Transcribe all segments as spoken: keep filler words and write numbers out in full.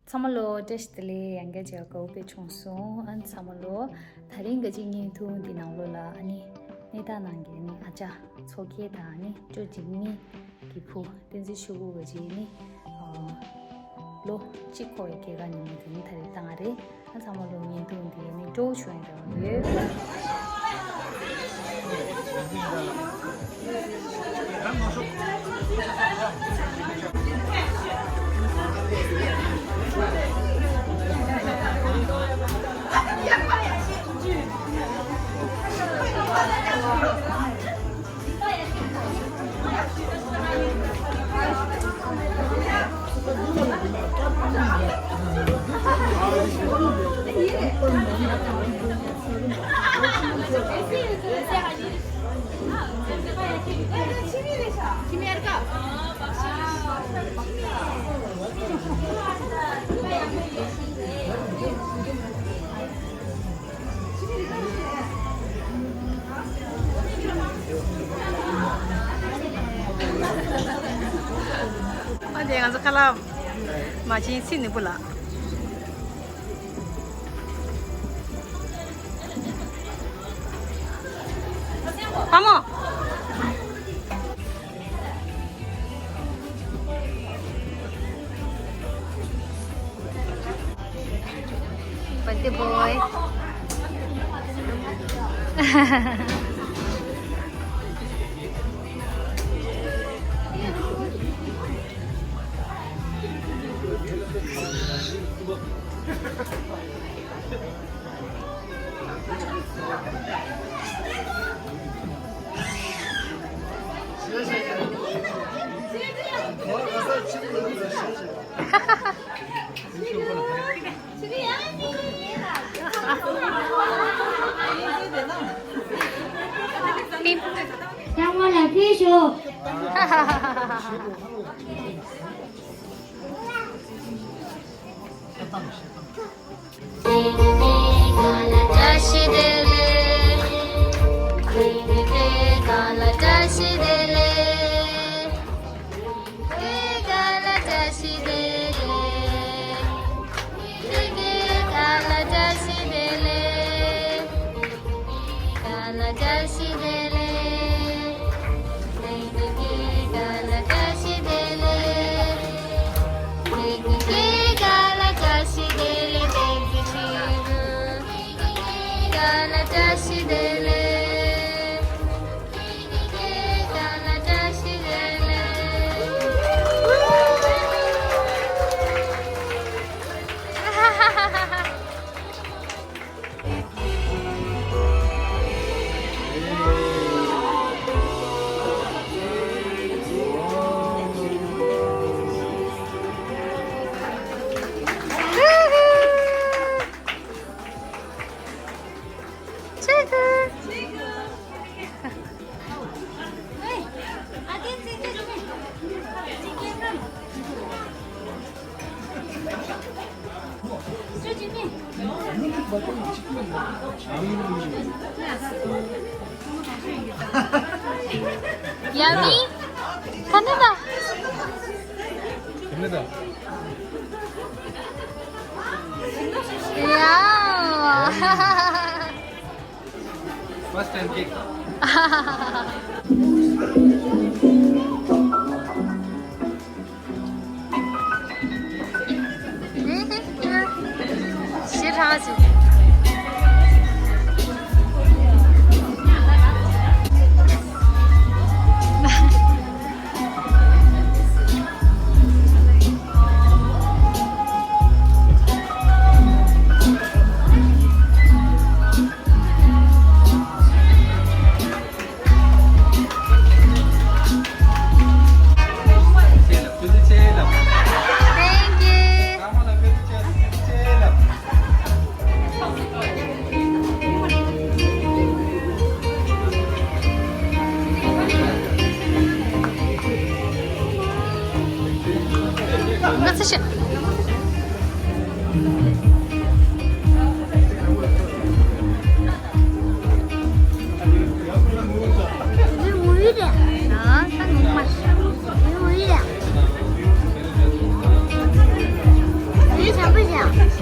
ཚང་མ་ལོ་བཀྲ་ཤིས་བདེ་ལེགས། ཡང་བསྐྱར་མཇལ་དགའ་བོ་དཔེ་བྱུང་སོང་། ཨ་ཚང་མ་ལོ། ད་རིང་ག་ཅིག་བརྙན་ཐུང་འདི་ནང་ལོགས་ལ་ཨ་ནི་གནས་སྟངས་ནང་གི་ཨ་ནི་ཨ་ཅག་མཚོ་སྐྱེས་དང་ཨ་ནི་ཅོ་འཇིགས་མེད་ཀྱི་བུ་བསྟན་འཛིན་ཆོས་སྐུ་ག་ཅིག་ནི་ཨ་ལོ་གཅིག་འཁོར་བའི་སྐྱེས་སྐར་ཉིན་མོ་དེ་ནི་ད་རེས་བཏང་བ་རེད། ཨ་ཚང་མ་ལོ་བརྙན་ཐུང་འདི་ནི་སྤྲོ་བོ་བྱུང་ཡོད་རེད། ཨ་དེ་ང་ཚོ་ཁ་ལག་མ་བྱིན་ཚིག་ནི་བུ་ལ། ཨ་མོ། Birthday boy. ཚང་མ་ལ་ཕུལ་ཤོག Yummy? Canada. Canada. Yeah. First time cake. Thank you. ཅིག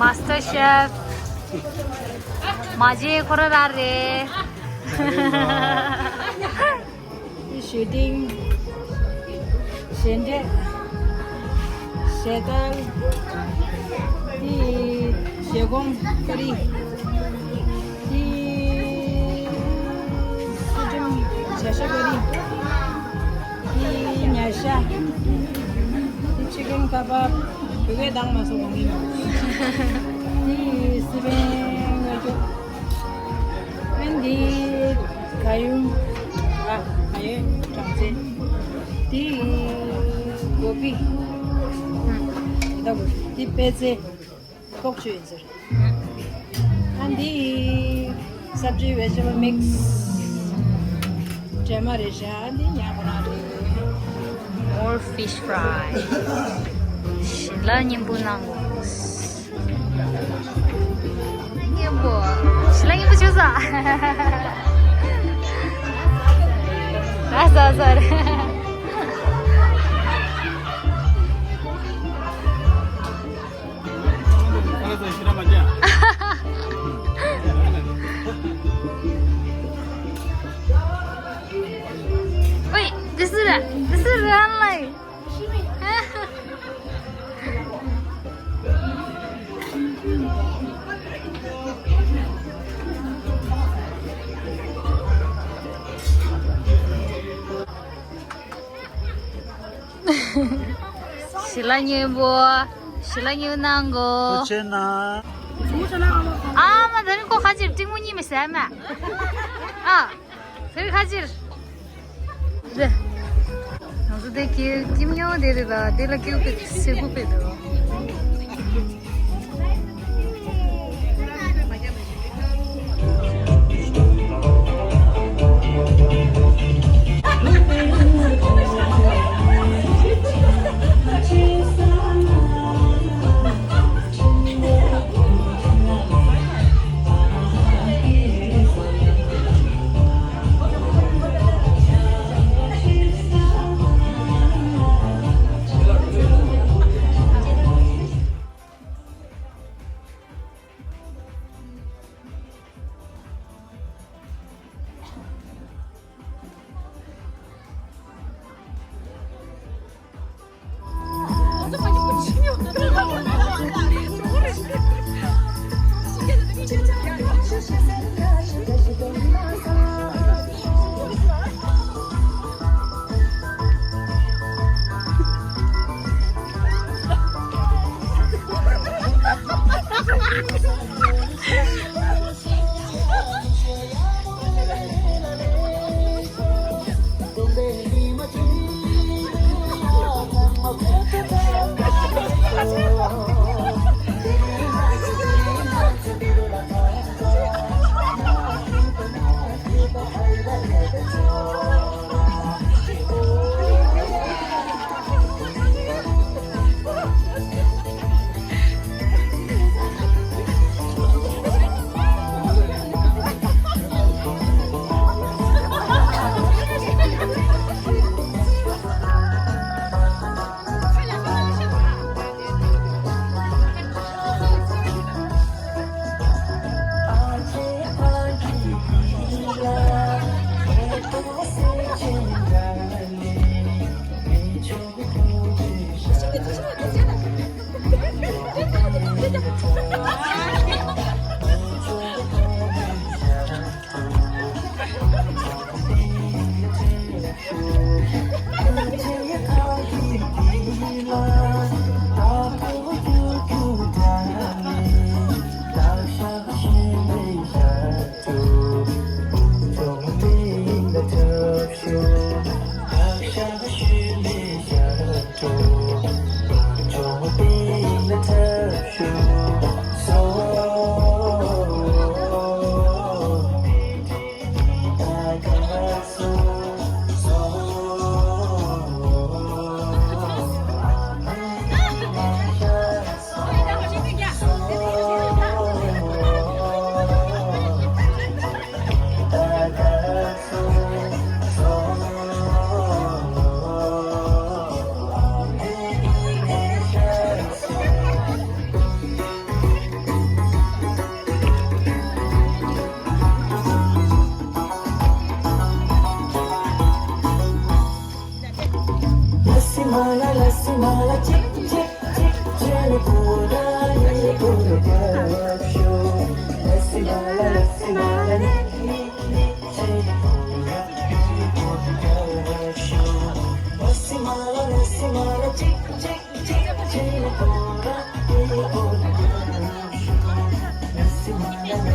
Master Chef མ་བརྗེད་ཁོ་ར་ར་རེད། ཞུ་ཊིང་། ཞལ་འདྲེས། ཞལ་ཏལ། དེ་ཞལ་གོམ་ཀ་རི། དེ་སི་ཁྲོན་བྱ་ཤ་ཀ་རི། དེ་ཉ་ཤ། དེ་ཆི་ཀན་ཀ་བབ། བོད་སྐད་བཏང་མ་སོང་གོང་གི། དེ་སི་པན་སྔོ་ཅོག་ཨན་དེ་ག་ཡུང་། ཨ། ག་ཡུང་གྲང་ཚལ། དེ་གོ་པི། ད་གོ་དེ་པད་ཚལ། ལྐོག་ཆུ་ཡིན་ཟེར། ཨན་དེ་སབ་ཇི་vegetable mix། འདྲེས་མ་རེད་ཤག་ཨན་དེ་ཉ་པ་རང་རེད། More fish fry. ཞི་ལ་སྙིང་པོ་གནང་། སྙིང་པོ། ཞི་ལ་སྙིང་པོ་བྱོས་ས། ཨ་ཟ་ཟ་རེད། Wait, this is a, this is a real life. ཞི་ལ་སྙིང་པོ། ཞི་ལ་སྙིང་གནང་གོ་ཐུགས་རྗེ་གནང་། ཨ་མ་ད་ནི་ཁོ་ཁ་ཅིག་ཏིང་མོ་གཉིས་མི་ཟ་མ། ཨ། དེ་རིང་ཁ་ཕྱིར། རེད། ང་ཚོ་དེ་ཀི་ཀིམ་ཉོ་དེ་རེད་ལ་དེ་ལ་ཀིའུ་པེ་སེ་གུ་པེ་འདུག་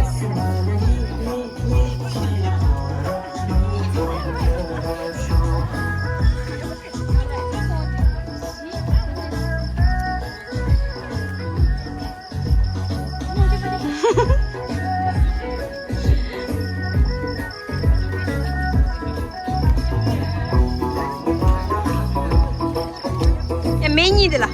ཡ། མེ་གཉིས་དེ་ལ།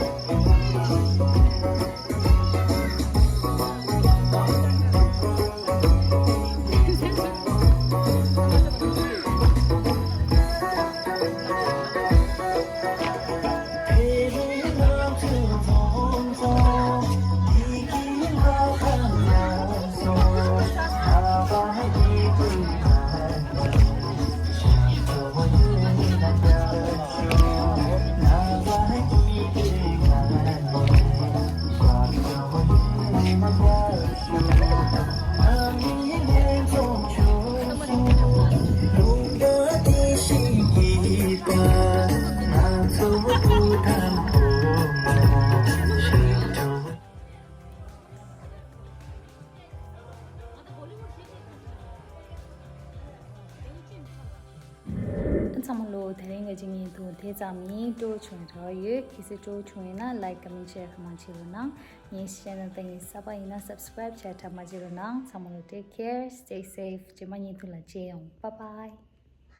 ཚང་མ་ལོ། དེ་རིང་གི་ཅིག་ཉིན་ཐུང་དེ་ཙམ་ཡིན། སྤྲོ་བྱུང་རོགས་ཡོད། གལ་སྲིད་སྤྲོ་བྱུང་ཡིན་ན་like, comment, share གང་མང་བྱེད་རོགས་གནང་། ངའི་channel་དེ་ཡིན་གསར་པ་ཡིན་ན་subscribe་བྱས་གྲ་མ་བྱེད་རོགས་གནང་། ཚང་མ་ལོ། Take care, stay safe. རྗེས་མ་ཉིན་ཐུང་ལ་མཇལ་ཡོང་། Bye bye.